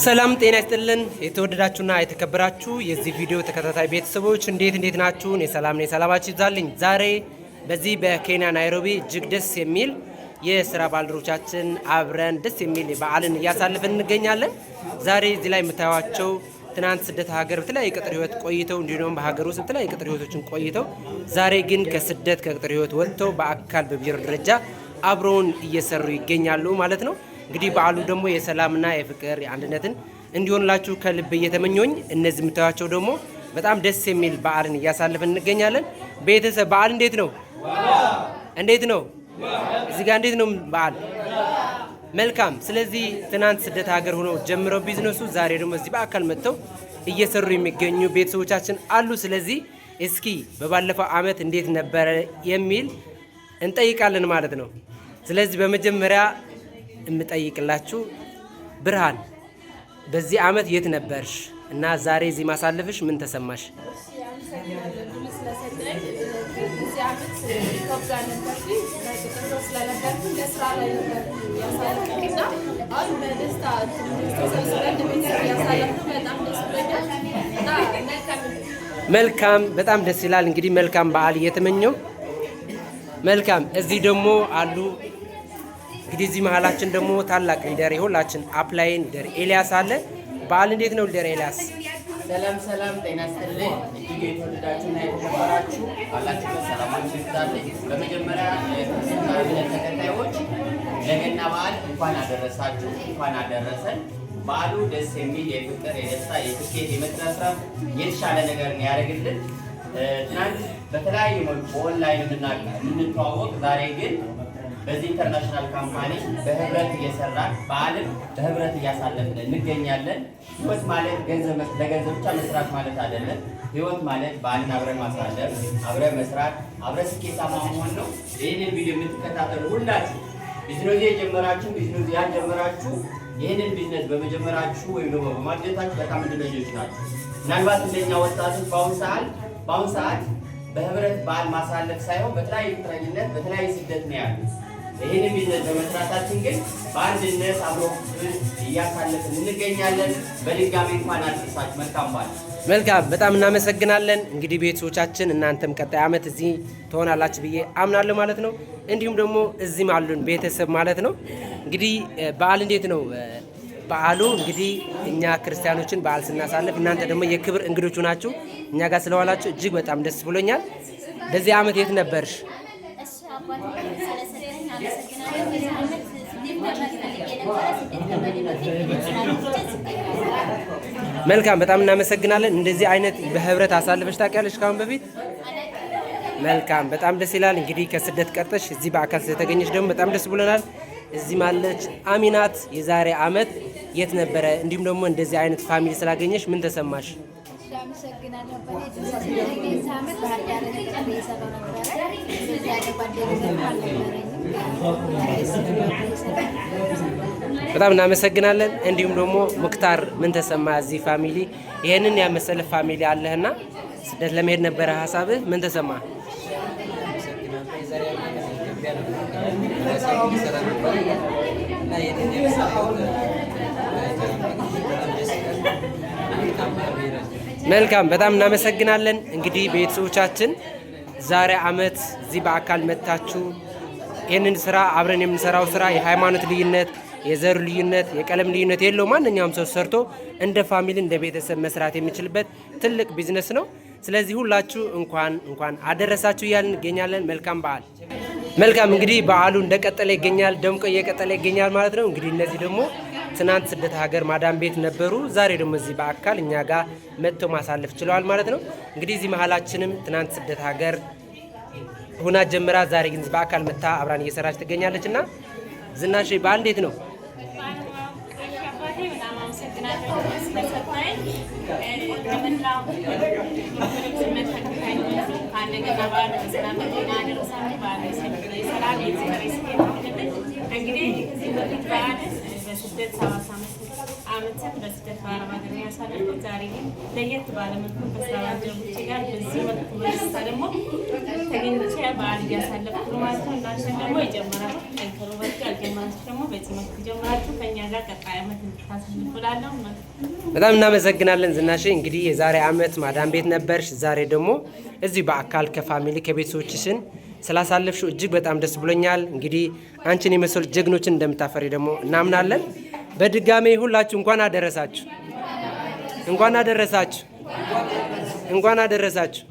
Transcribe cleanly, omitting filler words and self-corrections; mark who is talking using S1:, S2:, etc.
S1: ሰላም ጤና ይስጥልን። የተወደዳችሁና የተከበራችሁ የዚህ ቪዲዮ ተከታታይ ቤተሰቦች፣ እንዴት እንዴት ናችሁ? እኔ ሰላም ነኝ። ሰላማችሁ ይብዛልኝ። ዛሬ በዚህ በኬንያ ናይሮቢ እጅግ ደስ የሚል የስራ ባልደረቦቻችን አብረን ደስ የሚል በዓልን እያሳለፍን እንገኛለን። ዛሬ እዚህ ላይ የምታዩቸው ትናንት ስደት ሀገር በተለያየ ቅጥር ህይወት ቆይተው፣ እንዲሁም በሀገር ውስጥ በተለያየ ቅጥር ህይወቶችን ቆይተው፣ ዛሬ ግን ከስደት ከቅጥር ህይወት ወጥተው በአካል በቢሮ ደረጃ አብረውን እየሰሩ ይገኛሉ ማለት ነው። እንግዲህ በዓሉ ደግሞ የሰላምና የፍቅር የአንድነትን እንዲሆንላችሁ ከልብ እየተመኘሁኝ፣ እነዚህ የምታዩቸው ደግሞ በጣም ደስ የሚል በዓልን እያሳለፍን እንገኛለን። ቤተሰብ፣ በዓል እንዴት ነው? እንዴት ነው? እዚህ ጋር እንዴት ነው በዓል? መልካም። ስለዚህ ትናንት ስደት ሀገር ሆነው ጀምረው ቢዝነሱ ዛሬ ደግሞ እዚህ በአካል መጥተው እየሰሩ የሚገኙ ቤተሰቦቻችን አሉ። ስለዚህ እስኪ በባለፈው ዓመት እንዴት ነበረ የሚል እንጠይቃለን ማለት ነው። ስለዚህ በመጀመሪያ የምጠይቅላችሁ ብርሃን፣ በዚህ ዓመት የት ነበርሽ እና ዛሬ እዚህ ማሳለፍሽ ምን ተሰማሽ?
S2: አመሰግናለሁ እድሉ ስለሰጠኝ። በዚህ ዓመት ኢትዮጵያ ነበርኩኝ። በቅጥር ስለነበርኩኝ ለስራ ላይ ነበርኩኝ ያሳለፍኩት እና አሁን በደስታ ተሰብስበን ቤተሰብ ያሳለፍነው በጣም ደስ ብሎኛል እና መልካም
S1: መልካም፣ በጣም ደስ ይላል። እንግዲህ መልካም በዓል እየተመኘው፣ መልካም። እዚህ ደግሞ አሉ፣ እንግዲህ እዚህ መሀላችን ደግሞ ታላቅ leader፣ የሁላችን upline leader ኤልያስ አለ። በዓል እንዴት ነው leader ኤልያስ?
S3: ሰላም ሰላም፣ ጤና ይስጥልኝ። እጅግ የተወደዳችሁና የተከበራችሁ፣ ባላችሁበት ሰላማችሁ ይብዛልኝ። በመጀመሪያ የክርስትና እምነት ተከታዮች ለገና በዓል እንኳን አደረሳችሁ፣ እንኳን አደረሰን። በዓሉ ደስ የሚል የፍቅር፣ የደስታ፣ የስኬት፣ የመትረፍረፍ፣ የተሻለ ነገር ያደርግልን። ትናንት በተለያዩ መልኩ በኦንላይን የምንተዋወቅ፣ ዛሬ ግን በዚህ international company በህብረት እየሰራን በዓልም በህብረት እያሳለፍን እንገኛለን። ህይወት ማለት ገንዘብ ለገንዘብ ብቻ መስራት ማለት አይደለም። ህይወት ማለት በዓልን አብረን ማሳለፍ፣ አብረን መስራት፣ አብረን ስኬታማ መሆን ነው። ይህንን ቪዲዮ የምትከታተሉ ሁላችሁ፣ ቢዝነስ የጀመራችሁ፣ ቢዝነስ ያልጀመራችሁ፣ ይህንን ቢዝነስ በመጀመራችሁ ወይም ደግሞ በማግኘታችሁ በጣም እድለኞች ናችሁ። ምናልባት እንደኛ ወጣቶች በአሁን ሰዓት በህብረት በዓል ማሳለፍ ሳይሆን በተለያዩ ቅጥረኝነት፣ በተለያዩ ስደት ነው ያሉት። ይህንን ቢዝነስ በመስራታችን ግን በአንድነት አብሮ እያሳለፍን እንገኛለን። በድጋሚ እንኳን አደረሳችሁ። መልካም በዓል።
S1: መልካም፣ በጣም እናመሰግናለን። እንግዲህ ቤተሰቦቻችን፣ እናንተም ቀጣይ ዓመት እዚህ ትሆናላችሁ ብዬ አምናለሁ ማለት ነው። እንዲሁም ደግሞ እዚህም አሉን ቤተሰብ ማለት ነው። እንግዲህ በዓል እንዴት ነው? በዓሉ እንግዲህ እኛ ክርስቲያኖችን በዓል ስናሳልፍ እናንተ ደግሞ የክብር እንግዶቹ ናችሁ። እኛ ጋር ስለዋላችሁ እጅግ በጣም ደስ ብሎኛል። በዚህ ዓመት የት ነበርሽ?
S4: እሺ አባቴ፣ ስለሰጠኝ አመሰግናለሁ። በዚህ ዓመት ስደት መሄድ ፈልጌ ነበረ። ስደት ከመሄዴ በፊት ስራ ትቼ ስደት
S1: መልካም፣ በጣም እናመሰግናለን። እንደዚህ አይነት በህብረት አሳልፈሽ ታውቂያለሽ ካሁን በፊት? መልካም፣ በጣም ደስ ይላል። እንግዲህ ከስደት ቀርተሽ እዚህ በአካል ስለተገኘሽ ደግሞ በጣም ደስ ብሎናል። እዚህ ማለች አሚናት፣ የዛሬ ዓመት የት ነበረ? እንዲሁም ደግሞ እንደዚህ አይነት family ስላገኘሽ ምን ተሰማሽ?
S5: አመሰግናለሁ አባቴ። እድል ስለሰጠኝ። የዚህ ዓመት ባህር ዳር ተቀጥሬ እየሰራሁ ነበረ። እንደዚህ ያለ ጓደኝነት አልነበረኝም። ደስ ብሎኛል እየሰራሁ።
S1: በጣም እናመሰግናለን። እንዲሁም ደግሞ ሙክታር፣ ምን ተሰማ? እዚህ family፣ ይሄንን ያመሰለ family አለህና ስደት ለመሄድ ነበረ ሀሳብህ፣ ምን ተሰማ?
S6: አመሰግናለሁ። የዛሬ ዓመት ኢትዮጵያ ነበር፣ ራሴ ሰራ ነበር እና ይህንን የመሰለ ህይወት በጣም ደስ ይላል። መልካም በዓል ብሔራችን።
S1: መልካም፣ በጣም እናመሰግናለን። እንግዲህ ቤተሰቦቻችን፣ ዛሬ ዓመት እዚህ በአካል መጥታችሁ ይህንን ስራ፣ አብረን የምንሰራው ስራ የሃይማኖት ልዩነት፣ የዘር ልዩነት፣ የቀለም ልዩነት የለው። ማንኛውም ሰው ሰርቶ እንደ family፣ እንደ ቤተሰብ መስራት የሚችልበት ትልቅ ቢዝነስ ነው። ስለዚህ ሁላችሁ እንኳን እንኳን አደረሳችሁ እያልን እንገኛለን። መልካም በዓል። መልካም፣ እንግዲህ በዓሉ እንደቀጠለ ይገኛል፣ ደምቆ እየቀጠለ ይገኛል ማለት ነው። እንግዲህ እነዚህ ደግሞ ትናንት ስደት ሀገር ማዳም ቤት ነበሩ። ዛሬ ደግሞ እዚህ በአካል እኛ ጋር መጥተው ማሳለፍ ችለዋል ማለት ነው። እንግዲህ እዚህ መሀላችንም ትናንት ስደት ሀገር ሁና ጀምራ ዛሬ ግን በአካል መጥታ አብራን እየሰራች ትገኛለች። እና ዝናሽ፣ በዓል እንዴት ነው?
S2: አባቴ፣ በጣም አመሰግናለሁ ስለሰጠኝ። ለመላው ኦርቶዶክስ እምነት ተከታዮች እንኳን ለገና በዓል በሰላም በጤና አደረሳችሁ። በዓሉ የሰላም፣ የፍቅር፣ የስኬት ይሁንልን። እንግዲህ ከዚህ በፊት በዓልን
S7: በስደት 7 ዓመትን በስደት በአረብ ሀገር ነው ያሳለፍኩት። ዛሬ ግን ለየት ባለ መልኩ ከስራ ባልደረቦቼ ጋር በዚህ መልኩ በደስታ ደግሞ ተገኝቼ በዓል እያሳለፍኩ ነው ማለት ነው። እናንተን ደግሞ የጀመራችሁ ጠንክሩ፣ በርቱ። ያልጀመራችሁ ደግሞ በዚህ መልኩ ጀምራችሁ ከእኛ ጋር ቀጣይ ዓመት እንድታሳልፉ እላለሁ።
S1: በጣም እናመሰግናለን ዝናሽ። እንግዲህ የዛሬ ዓመት ማዳም ቤት ነበርሽ፣ ዛሬ ደግሞ እዚሁ በአካል ከ family ከቤተሰቦችሽን ስላሳለፍሽው እጅግ በጣም ደስ ብሎኛል። እንግዲህ አንቺን የመሰሉ ጀግኖችን እንደምታፈሪ ደግሞ እናምናለን። በድጋሜ ሁላችሁ እንኳን አደረሳችሁ፣ እንኳን አደረሳችሁ፣ እንኳን አደረሳችሁ።